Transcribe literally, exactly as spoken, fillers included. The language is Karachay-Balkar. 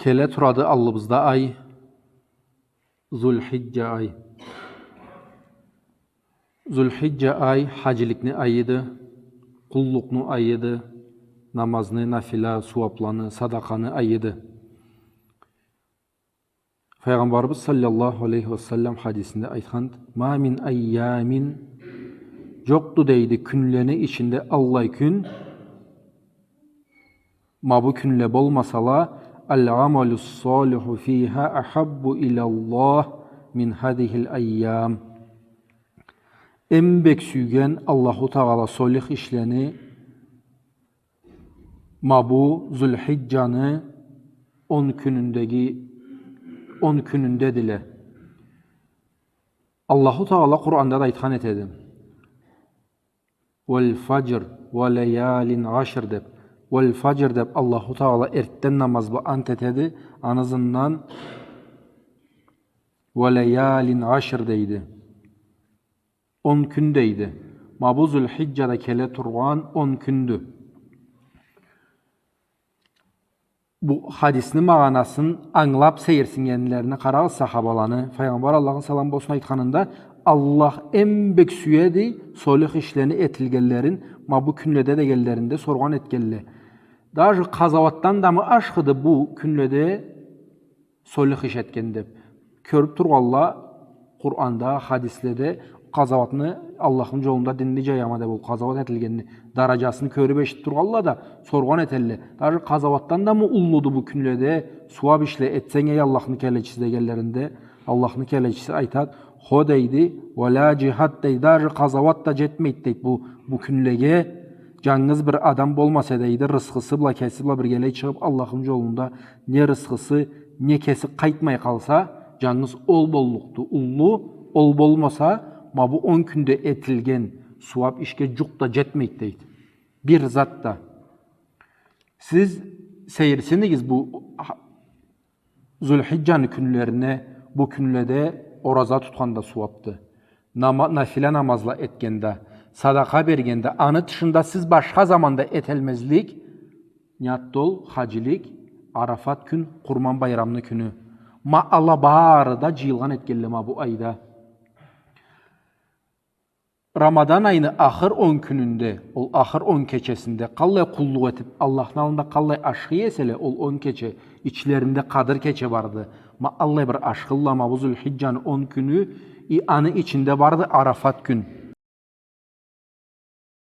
Келе турады аллыбызда ай, Зулхиджа ай. Зулхиджа ай хаджиликни айыды, къуллукъну айыды, намазны, нафила, сууабланы, садакъаны айыды. Файгъамбарыбыз саллаллаху алейхи ва саллам хадисинде айтхан: «Ма мин айямин», джокъду, дейди, кюнлени ичинде аллай кюн, ма бу кюнле болмасала, «аль-амалю ссалиху фиха ахаббу иляллах мин хазихиль айям». Эм бек сюйген Аллаху Тагъала солих ишлени ма бу Зулхиджаны он кюнюндеги, он кюнюндедиле. Аллаху Тагъала Къуранда да айтхан этеди: «Валь-фаджр, ва лаялин ашр», — деп. «Валь-фаджр», — деп Аллаху Тагъала эртден намаз бла ант этеди, аны ызындан «ва лаялин ашр» дейди. Он кюн дейди. Ма бу Зулхиджада келе тургъан он кюндю. Бу хадисни магъанасын ангылаб сейирсиннгенлерине къарагъыз, сахабаланы. Файгъамбар, Аллахны саламы болсун, айтханында, Аллах эм бек сюеди солих ишлени этилгенлерин ма бу кюнледе дегенлеринде соргъан этгенле. Даже къазауатдан да мы ашхыды бу кюнледе солих иш этген деб. Кёрюб тургъанла, Къуранда, хадиследе къазауатны, Аллахны джолунда динни джаяма деб ол къазауат этилгенни дараджасын кёрюб эшитиб тургъанла да, соргъан этелле. Даже къазауатдан да мы уллуду бу кюнледе сууаб ишле этсенг, эй Аллахны келечиси, дегенлеринде, Аллахны келечиси айтад: «Хо, — дейди, — ва ля джихад, — дейди, — даже къазауат да джетмейд, — дейди, — бу, бу кюнлеге, джангыз бир адам болмаса, — дейди, — рысхысы бла, кеси бла биргелей чыгъыб Аллахны джолунда не рысхысы, не кеси къайтмай къалса, джангыз ол боллукъду уллу, ол болмаса, ма бу он кюнде этилген сууаб ишге джукъ да джетмейд, — дейди. — Бир зат да». Сиз сейирсинигиз бу ха-, Зулхиджаны кюнлерине, бу кюнледе ораза тутхан да сууабды. Нама-, нафила намазла этген да, садакъа берген да, аны тышында сиз башха заманда этелмезлик, не затды ол, хаджилик, Арафат кюн, Къурман байрамны кюню. Ма ала бары да джыйылгъан этгенле ма бу айда. Рамадан айны ахыр он кюнюнде, ол ахыр он кечесинде къаллай къуллукъ этиб, Аллахны аллында къаллай ашхы эселе, ол он кече, ичлеринде Къадыр кече барды. Ма аллай бир ашхылла ма бу Зулхиджаны он кюню, и аны ичинде барды Арафат кюн.